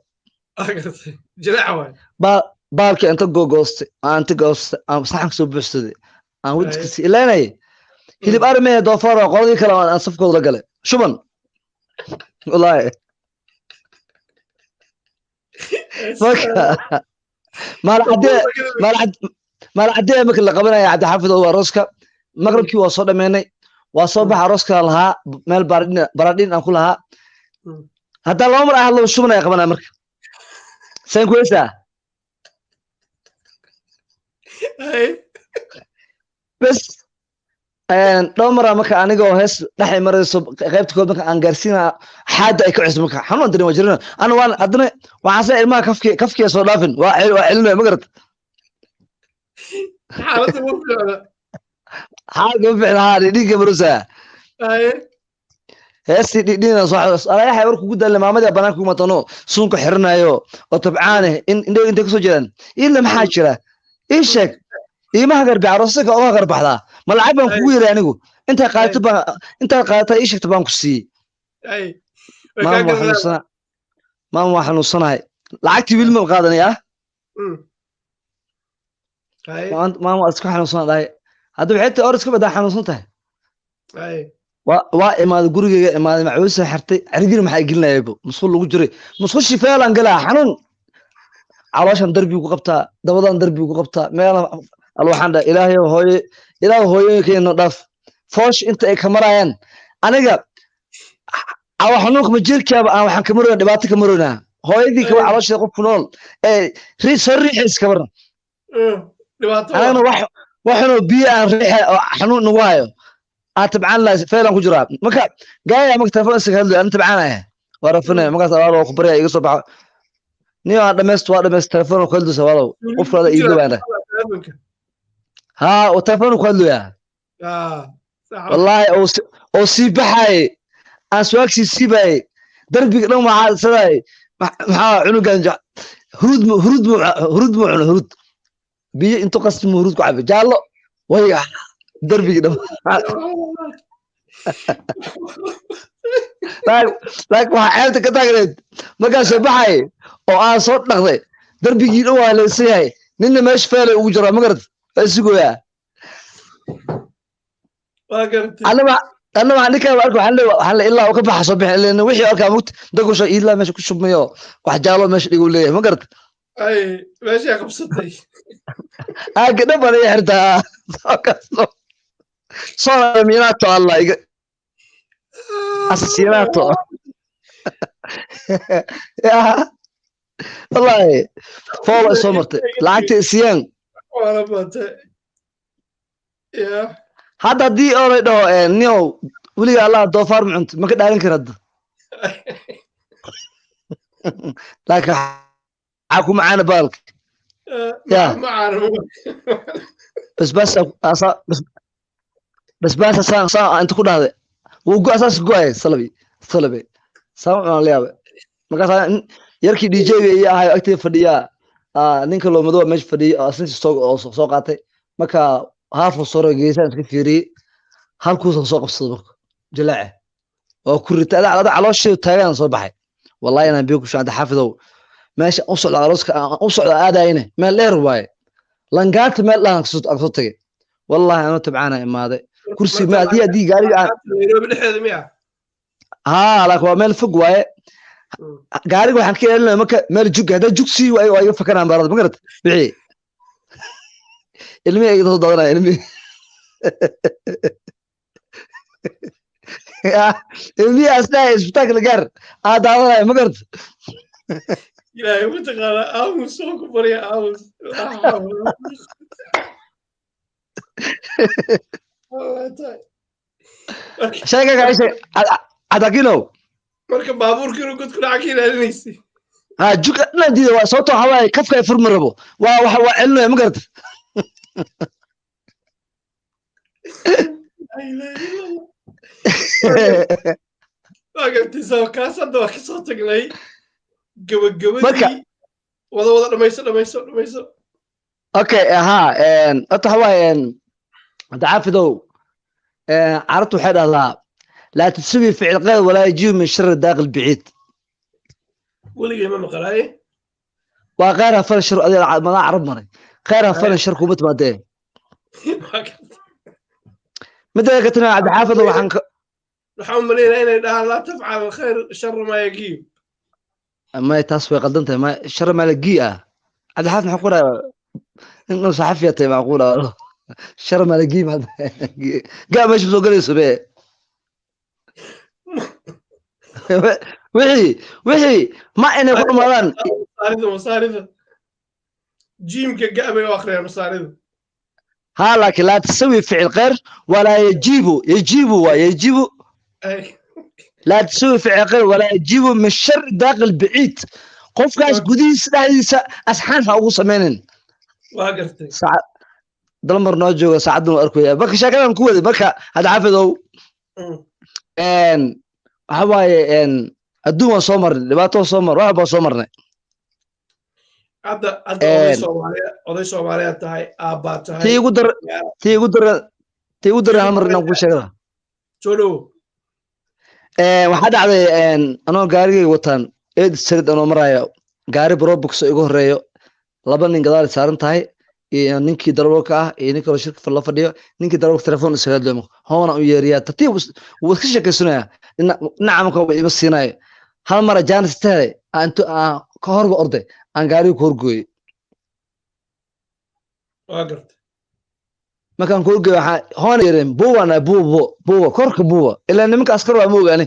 Jileeca waay. Baalkii inta gogoostay, aan inta goostay, aan saxanka soo buuxsaday, aan wadkiisi ileenay hilib ari mee doofaar oo qoladii kale aan safkooda la galay, shuban wallaahi. Marka maalcadee marka la qabanaya Cabdixaafid oo arooska maqribkii waa soo dhameynay, waa soo baxa arooska lahaa meel baradhin baradhin aan ku lahaa. Haddaa laba mar aan hadlo shuban ay qabanaya. Marka seen ku heysaa bes dhowr maraa. Marka anigoo hees dhexay marayso qaybta kood marka aan gaarsiina xaadda ay ka cusub, marka xanuun darin waa jirina ana waan haddana waxaan se ilmaha kafki kafkiya soo dhaafin, waa celinaya ma garata. Xaaladda ma fiicna. Xaaladda ma fiicna, haa, dhiigga marusaa heestii dhidhiina soo alayaxay warku ku daalay. Maamadii banaanka ku matano suunka xiranayo oo tabcaane in indho intay kasoo jiraan ila maxaa jira ii sheeg, iimaha garbi aroosaka oga garbaxdaa, ma lacag baan kugu yeray anigu, intaa qaadato baan, intaa qaadata ii sheegta baan ku siiyey. Maama waa xanuunsana, maama waa xanuunsanahay, lacagtii weli ma qaadanay. Maama waa iska xanuunsana dhahay, hadda waxay tahay or iska badaa xanuunsan tahay. Waa imaaday gurigeyga, imaaday macuusa xirtay cirigina maxaa gelinayabo musqul lagu jiray, musqushii feelaan galaa, xanuun calooshan darbigu ku qabtaa, dabadan darbigu ku qabtaa, meela alwaxaan dha ilaahay hooye, ilaahay hooyooyinkeena dhaaf foosh inta ay ka marayaan. Aniga cawa xanuunka ma jirkaaba aan waxaan ka maroynaa, dhibaato ka maroynaa hooyadii kaba caloosheeda qof ku nool ee soo riixaysa kabarna, anagana wax waxunoo biyo aan riixa oo xanuun nagu hayo aan tabcaan lahay, feelaan ku jiraa. Marka gaaya marka telefoon isaga hadlayo aan tabcaanaya waa rafinaya. Markaas alaal waa ku barya iga soo baxo niyo aan dhamaysto, waa dhamaysto telefoon ku hadlaysa walow qof kale iiga baana haa oo telefoon ku hadlaya wallaahi oo sii baxaye aan suwaagsii siibaye darbiga dhan waxaa sidaay maxaa cunugan huruud huruud huruud muu cuno, huruud biyo intuu qasti muu huruud ku cabay jaallo way darbigii dhan. Laakiin waxaa ceebta ka taagneed markaan soo baxay oo aan soo dhaqday darbigii dhan waa laysan yahay, ninna meesha feelay ugu jiraa ma garad, waa isugoyaa. Anna waxaan ninkaa arka waxaan leeyahay waxaan leeyahay ilaa uu ka baxa soo bixin ileen wixii arkaa mugta dadku soo ilaa meesha ku shubmayo wax jaalo meesha dhigu leeyahay ma garad. Ay meesha qabsatay. Aaga dhan baan iga xirtaa soo miinaato allah iga asasiinaato ya wallahi foolo soo martay lacagta isiyaan. Hadda haddii oolay dhaho niow weliga allah doofaar ma cunto, ma ka dhaalin kara hadda, laakiin waxaa ku macaana baalka. Ya basbaas basbaas saan saan inta ku dhahday wuu go asaas go-ay salabi salabi saan cunaan la yaabay. Markaas yarkii DJ-ga iyo ahayo agtay fadhiyaa, ninka loo madow meesha fadhiyay oo asna soo qaatay. Marka haafuu soo geesaan iska fiiriyey, halkuusan soo qabsado marka jalaace oo ku rita ada caloosheedu taagan soo baxay. Wallahi inaan biyo ku shacda xaafidow, meesha u socda arooska u socda aadayne meel dheer waaye, Langaata meel dhahan aan soo tagay. Wallahi anoo tabcaana imaaday kursi ma haddii gaariga aan Nairobi dhexdeeda miya? Haa, laakiin waa meel fog waaye. Gaariga waxaan ka ilaalinaya marka meel jug haddaa jug sii waayo waa iga fakanaan baarada, ma garata? Wixii ilmihii iga soo daadanaya, ilmihii asnaha isbitaalka la gaar aa daadanaya, ma garata? Ilaahay mataqaanaa, aamus soo ku barya, aamus. Shayga sheeg cadakinow. Marka baabuurka inuu god ku dhaca ka ilaalinaysay? Ha, jug dhan diida waa sababto waxaa waaye kafka ay furmi rabo, waa waxa waa celinaya, ma garata? Waa gartay. Soo kaas hadda waa kasoo tagnay gabagabadii. Wada wada dhamayso dhamayso dhamayso. Okay, ha, horta waxa waaye hadda caafidow, carabtu waxay dhahdaa laa tusawi ficil qeyr walaa yajibu min shari daaqil baciid. Weligay ma maqlaaye. Waa kheyr ha falan shar, adiga madaa carab maray, kheyr ha falan shar kuma timaadee. Midda katana Cabdixaafid waxaan waxaan u malaynaya inay dhahaan laa tafcal alkhayr shara maa yagiib. May, taas way qaldan tahay. Ma shara maa lagii ah Cabdixaafid, maxaa ku dhaha inuu saxafiya tahay macquul ah shara maa lagii gaa meesha soo galayso be wixii ma inay ku dhamaadaan. Masaarida jiimka ga bay u akhriyaan masaarida. ها لكن لا تسوي فعل غير ولا يجيب، يجيب ويجيب، لا تسوي فعل غير ولا يجيب من الشر داخل بعيد. Qofkaas gudihiisa dhexdiisa asxaan ha ugu sameynin. Waa gartay. Dalmar noo jooga saacaddan u arkaya. Marka sheekadan ku waday marka hadda xafidow, waxa waaye adduun waan soo marnay, dhibaato waan soo marnay, wax baan soo marnay. Hadda oday Soomaaliya, oday Soomaaliyaad tahay, aabbaa tahay. Tii igu dar, tii igu dar, tii igu dar hal mar inaan kuu sheegada. Soo dhowo. Waxaa dhacday anoo gaarigayga wataan eed sarid anoo maraayo, gaari Probox oo igu horeeyo, laba nin gadaal saaran tahay iyo ninkii darawalka ah iyo nin kaloo shirka la fadhiyo. Ninkii darawalka telefoon isaga hadlayo, hoona u yeeriyaa tartiib wuu iska sheekaysanaya, dhinaca marka ima siinayo. Hal mara jaanis tahay aan ka horba orday aan gaariga ku horgooyey. Waa gartay. Markaan ku horgooyey waxaa hoona yeereen buuba buuba buuba korka buuba, ilaa nimanka askar waa ma ogaani.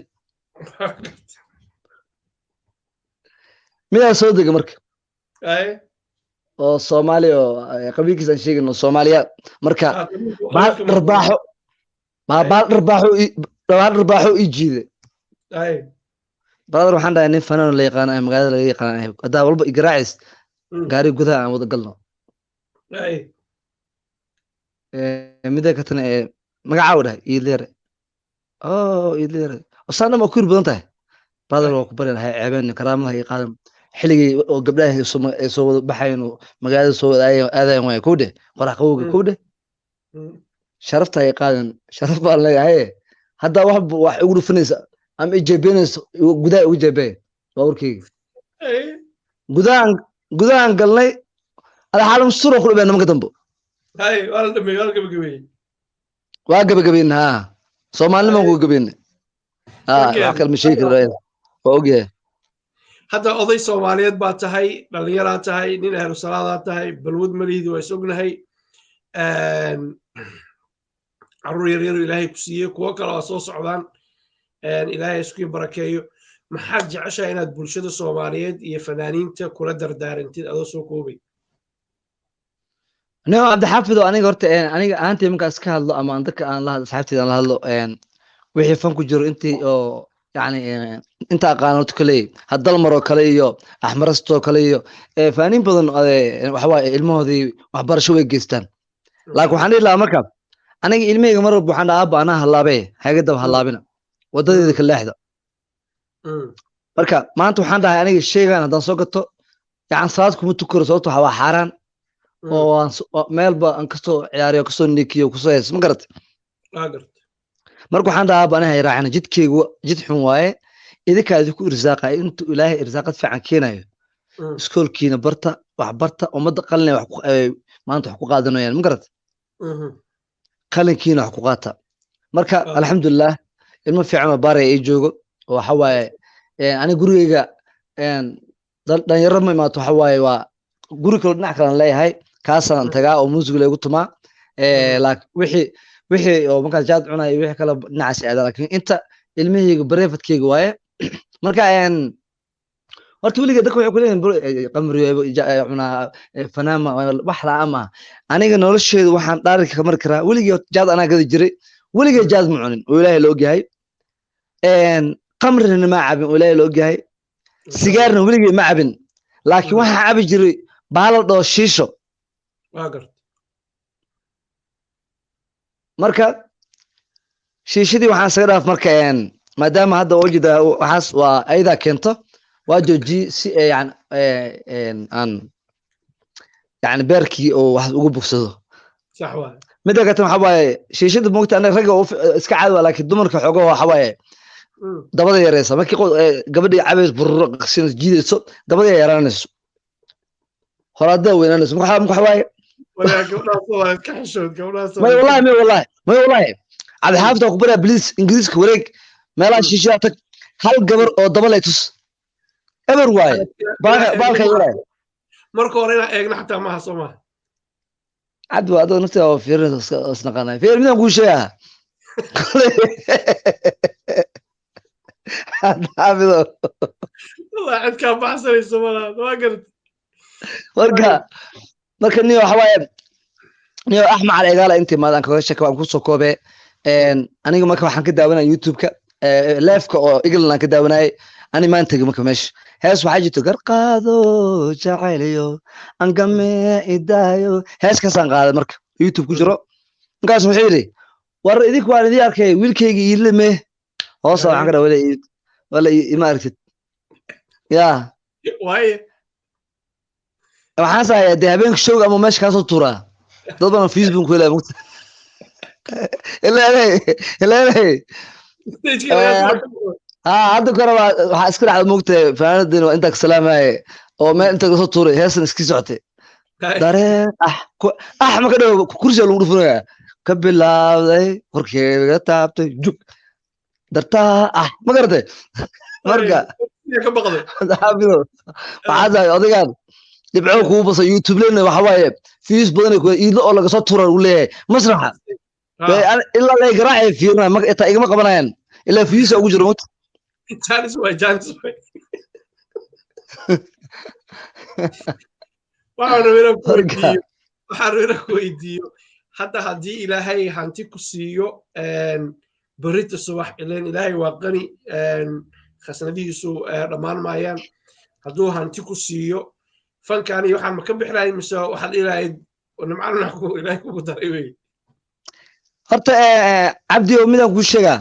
Midaa soo dega marka oo Soomaali oo qabiilkiis aan sheegin oo Soomaaliya, marka baal dharbaaxo baal dharbaaxo baal dharbaaxo ii jiiday. Brother, waxaan dhahay nin fanaan la yaqaan ah, magaalada laga yaqaan ah, haddaa walba igaraacis gaari gudaha aan wada galno. Mida katana ee magacaawa dhahay Iidleere oh Iidleere osaan dhan waa ku yir badan tahay. Brother, waa ku bari lahay ceebeen karaamada iyo qaadan xilligii oo gabdhaha ay soo wada baxayeen oo magaalada soo wada aadayen waay kowdhe qorax qabowga kowdhe sharafta ay qaadan, sharaf baan leeyahay. Hadda wax igu dhufanaysa ama i jeebeynayso, gudaha igu jeebeen baabuurkeyga. Gudahan galnay ada xaalam suro ku dhibeen nimanka dambe. Waa la dhameeyey, waa la gabagabeeyey. Waa gabagabeyn, haa, Soomaalinimaan ku gabagabeynay. Wax kale ma sheegi karo, waa ogyahay. Hadda oday Soomaaliyeed baa tahay, dhalinyaraa tahay, nin ahlu salaadaa tahay, balwad malihidi waa is ognahay, carruur yaryar Ilaahay ku siiyey, kuwo kale waa soo socdaan, Ilaahay isku barakeeyo. Maxaad jeceshahay inaad bulshada Soomaaliyeed iyo fanaaniinta kula dardaarantid adoo soo koobay? No, Cabdixaafido, aniga horta aniga ahaantii markaas ka hadlo ama aan dadka aan la hadlo, asxaabteyda aan la hadlo, wixii fan ku jiro intii oo Yani inta aqaano kale hadalmaroo kale iyo axmarastoo kale iyo faaniin badan, waxa waaye ilmahoodii waxbarasho way geystaan. Laakiin waxaan dhihi lahaa marka aniga ilmahayga mar walba waxaan dhahaa, aabba anaa hallaabee, haga daba hallaabina, wadadeeda ka leexda. Marka maanta waxaan dhahay aniga sheygan haddaan soo gato, yacan salaad kuma tukaro, sababto waxa waa xaaraan oo aan meelba aan kasoo ciyaariyo, kasoo nikiyo, kusoo hees, ma garatay? Marka waxaan dhahaa, aabba aniga hay raacina jidkeygu, jid xun waaye. Idinkaa idinku irsaaqaya intuu Ilaahay irsaaqad fiican keenayo. Iskoolkiina barta, wax barta, ummadda qalina wax maanta wax ku qaadanayaan, ma garatay? Qalinkiina wax ku qaata. Marka alxamdulilah ilmo fiican oo baaraya ii joogo, oo waxa waaye aniga gurigeyga dhalinyaro ma imaato. Waxa waaye waa guri kaloo dhinac kalan leeyahay, kaasaan tagaa oo muusiga laygu tumaa. Laakiin wixii oo markaas jaad cunaya, wixii kale dhinacaas aada, laakiin inta ilmahayga bareefadkeyga waaye. Marka horta weliga dadka waxay kuleeyihin qamri cunaa, fanaama wax la'aan maaha. Aniga nolosheedu waxaan dhaarika ka mari karaa, weligii jaad anaa gadi jiray, weligay jaad ma cunin oo Ilaahay la ogyahay. Qamrina ma cabin oo Ilaahay la ogyahay. Sigaarna weligay ma cabin, laakiin waxaan cabi jiray bahala dhoo shiisho. Marka shiishadii waxaan isaga dhaaf. Marka maadaama hadda ujeeda waxaas waa ayadaa keento, waa joojiyey si yani aan yani beerkii oo wax ugu bogsado. Midda kale waxa waaye shiishada, moogta, anaga ragga iska caadi waa, laakiin dumarka xoogo waxa waaye dabada yareysa. Markii gabadhii cabays bururo qaqsinayso, jiidayso, dabada yaraanayso, horaadada weynaanayso. Marka waxa waaye may wallahi, may wallahi, may wallahi, Cabdixaafid waa ku baraa. Bliis Ingiriiska wareeg, meelaha shiishada tag, hal gabar oo daba lay tus, eber waaye baalka yaraayo. Marka hore inaan eegno xataa maaha, soo maaha? Cabdi waa adoo naftiga oo fiirinaysa isnaqaanay. Fiir, midaan kuu sheegaa, Xaafido. Wallahi cid kaa baxsanayso malaha, waa garad. Marka niyo waxa waaye niyo Axmed Cali Egaala intii maadaan kaga sheeka waan kusoo koobee. Aniga marka waxaan ka daawanaya YouTube-ka leefka oo England aan ka daawanayay. Ani maan tegin. Marka meesha hees waxaa jirto garqaado jacaylayo angame idaayo, heeskaasaan qaaday. Marka YouTube ku jiro markaas wuxuu yidhi, war idinku waan idin arkay, wiilkayga iidle mee hoosa. Waxaan ka dhaha wala wala ima aragtid ya. Waaye waxaan sahayaa dee habeenka showga ama meesha kaasoo tuuraa dad badan Facebook ku helaya mugta ilaa ha. Hadda kore waxaa iska dhacda moogtahay fanaanadin waa intaa ka salaamaye oo meel inta kasoo tuuray, heestan iskii socotay, dareen ah ah ma ka dhawo, kursiga lagu dhufunaya ka bilaabday, korkeega taabtay jug dartaa ah, ma garatay? Marka xaafido waxaa tahay odaygaan dhibco kugu basa YouTube lena, waxa waaye fiis badan iidlo oo laga soo tuura lagu leeyahay masraxa ilaa lay garaacay fiirina itaa igama qabanayaan ilaa fiisa ugu jiro mugta. Janis waay, janis waay. Waxaan rabaa inaan ku weydiiyo, waxaan rabaa inaan ku weydiiyo hadda, haddii Ilaahay hanti ku siiyo berita subax, ileen Ilaahay waa qani, khasnadihiisu dhammaan maayaan, hadduu hanti ku siiyo fankaani waxaan ma ka bixi lahayd mise waxaad ilahayd nimcana Ilaahay kugu daray wey? Horta Cabdi oo midaan kuu sheegaa,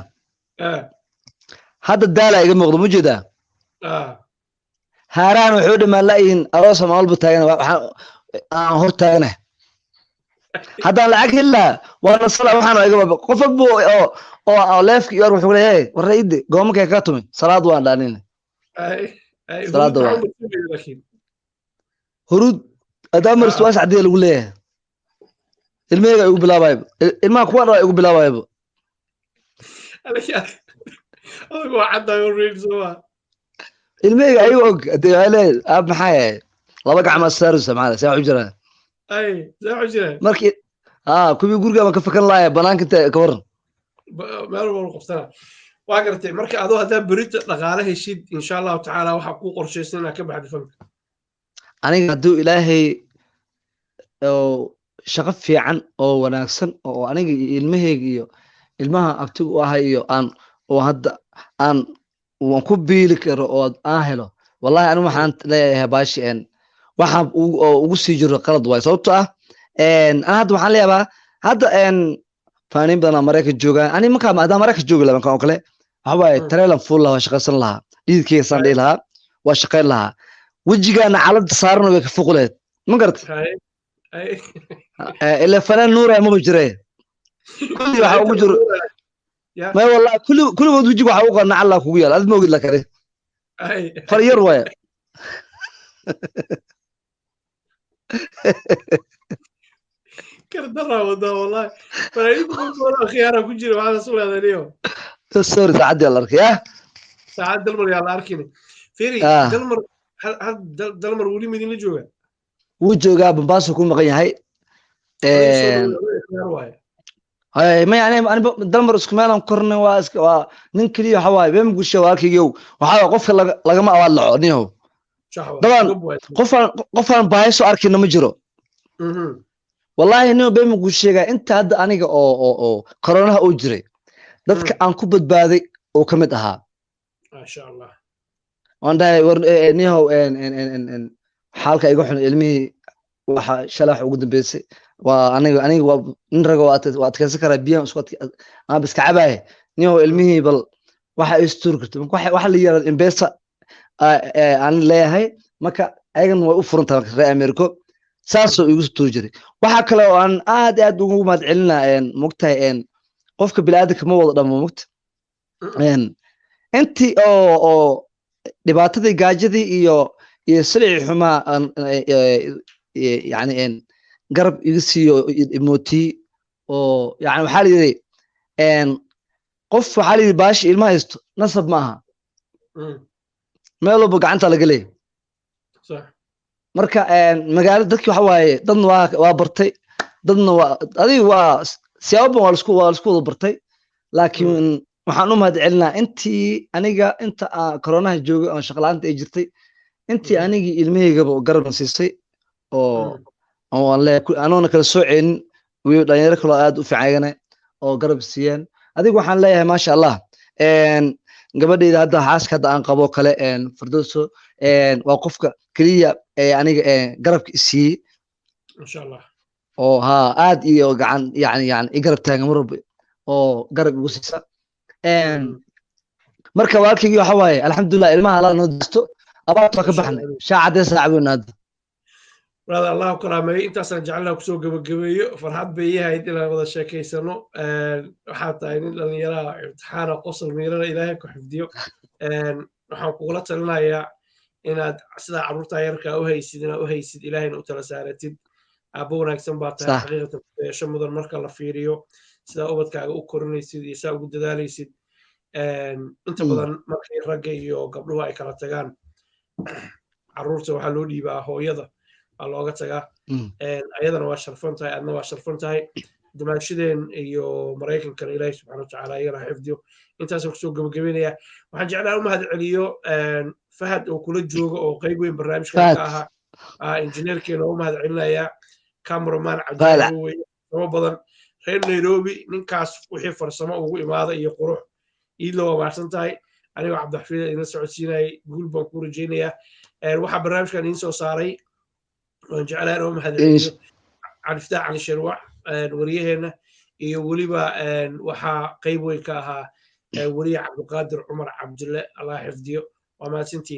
hadda daala iga muuqdo, ma jeedaa? Haaraan wuxuu dhamaan la'yihin aroosa maan walba taagan, aan hor taaganahay. Haddaan lacag heli lahaa waa nasala, waxaan iga baba qof walba oo leefka iyo wuxuu leeyahay, warra idde goomakay kaga tumay salaad waan dhaanin salaada waa huruud hadaa maristo waa sacdiya lagu leeyahay. Ilmahayga igu bilaabayba, ilmaha kuwa dhaa igu bilaabayba. Ilmahayga ayaga og hadee waxay leeyahay, aab maxaa yahay, laba gacmood saaraysa, maxaa saa u jiraan markii kuwii guriga ma ka fakan laaya banaanka inta ka waran. Meel walba qabsana, waa garatay. Marka adoo haddaa berita dhaqaale heshid, insha Allahu tacaala, waxaa kuu qorshaysan inaad ka baxdo fanka? Aniga hadduu Ilaahay oo shaqo fiican oo wanaagsan oo aniga iyo ilmahayga iyo ilmaha abtigu u ahay iyo aan oo hadda aan Waan ku biili karo oo aan helo. Wallahi anigu waxaan leeyahay baashi waxaan ugu sii jiro qalad waay, sababtoo ah ana hadda waxaan leeyaabaa hadda faaniin badan Maraykan joogaan. Ani markaa maadaama Maraykan joogi lahaa markaan oo kale, waxa waaye tareelan fuul lahaa, waa shaqaysan lahaa, dhididkeyga saan dhihi lahaa, waa shaqayn lahaa, wejigaana calada saaran way ka fuqleed, ma garata? Ila fanaan nuuraya maba jire, kulli waxa ugu jiro may wallahi kulli kulligood wejiga waxa ugu qorna allah kugu yaal, ad ma ogid la kare far yar waaya. Kardara wadaa wallahi, fanaaniinta khiyaara ku jira waxaad isu leedahay niyo. Sorry, saacadii la arkay. Saacad Dalmar yaa la arkin. Fiiri Dalmar, Dalmar weli midin la jooga? Wuu joogaa, Bambaaso ku maqan yahay. May ani Dalmar isku meelaan kornay, waa iska waa nin keliya. Waxa waaye been gusha walaalkaygow, waxaa waaye qofka lagama awaad laco niyow. Dabaan qofaan baahi soo arkina ma jiro wallahi. Nin been guu sheegaa, inta hadda aniga oo koronaha uu jiray dadka aan ku badbaaday oo ka mid ahaa. Maasha Allah. Waan dhahay war nihow, xaalka iga xun, ilmihii waxa shalay wax ugu dambeysay waa aniga waa nin raga, waa adkeysan karaa, biyahan isku aan iska cabaaye. Nihow ilmihii bal waxa istuur karta waxa la yirahdo imbesa aan leeyahay, marka ayagana way u furan tahay reer Americo, saasoo igu tuuri jiray. Waxa kale oo aan aad aad ugu mahad celinaa, mogtahay qofka bini'aadamka ma wada dhamo, mogta intii oo dhibaatadii gaajadii iyo silicii xumaa yani garab iga siiyo mootiyey oo yani waxaa la yidhi qof, waxaa la yidhi baashi ilma haysto nasab ma aha, meel walba gacanta laga leeyahy. Marka magaalo dadki waxa waaye dadna waa bartay, dadna waa adiga waa siyaabo badan waa lasku wada bartay, laakiin waxaan u mahad celinaa intii aniga inta koronaha joogay oo shaqo la'aanta ay jirtay, intii anigii ilmahaygaba garabna siisay oo aan leeyahay anoona kala sooceynin wiil dhalinyaro kaloo aad u fiican ayagana oo garab siiyeen. Adiga waxaan leeyahay maasha Allah. Gabadhayda hadda xaaska hadda aan qabo kale, Firdowso, waa qofka keliya ee aniga garabka isiiyey Masha Allah. oo ha aad iyo gacan yani i garab taagan mar walba oo garab igu siisa. Marka walaalkaygii waxa waaye alxamdulilah, ilmaha Allah noo disto, abaarta waa ka baxnay, shaacadee saac weyn hadda. Brother, Allah karaameeyo. Intaasaan jecelnaha kusoo gabagabeeyo. Farxad bay ii ahayd inaan wada sheekaysano. Waxaa tahay nin dhalinyaraha imtixaana qosol miirana, Ilaahay ku xifdiyo. Waxaan kugula talinayaa inaad sidaa carruurtaa yarkaa u haysid, inaad u haysid, Ilaahayna u tala saaratid. Aabbo wanaagsan baa tahay xaqiiqatan, yeesho mudan marka la fiiriyo sidaa ubadkaaga u korinaysid iyo sidaa ugu dadaalaysid. Inta badan markay ragga iyo gabdhuhu ay kala tagaan, carruurta waxaa loo dhiibaa hooyada, waa looga tagaa. Ayadana waa sharfan tahay, adna waa sharfan tahay. Dimaashideen iyo Maraykankana Ilaahay subxana watacaala ayagana xifdiyo. Intaasaan kusoo gabagabeynaya. Waxaan jeclaa u mahad celiyo Fahad oo kula jooga oo qayb weyn barnaamijkan ka ahaa, injineerkeena u mahad celinayaa, cameraman cajaaibo weye, farsamo badan, reer Nairobi ninkaas wixii farsamo ugu imaada iyo qurux. Iidla waa mahadsan tahay. Anigoo Cabdixafiid idinla socodsiinayay, guul baan ku rajaynayaa. Waxaa barnaamijkan idiin soo saaray waan jeclahay inoo mahad celiyo Cabdifataax Cali Sharwac, wariyaheenna, iyo weliba waxaa qayb weyn ka ahaa weriye Cabdiqaadir Cumar Cabdille. Allah xifdiyo, waa mahadsantihiin.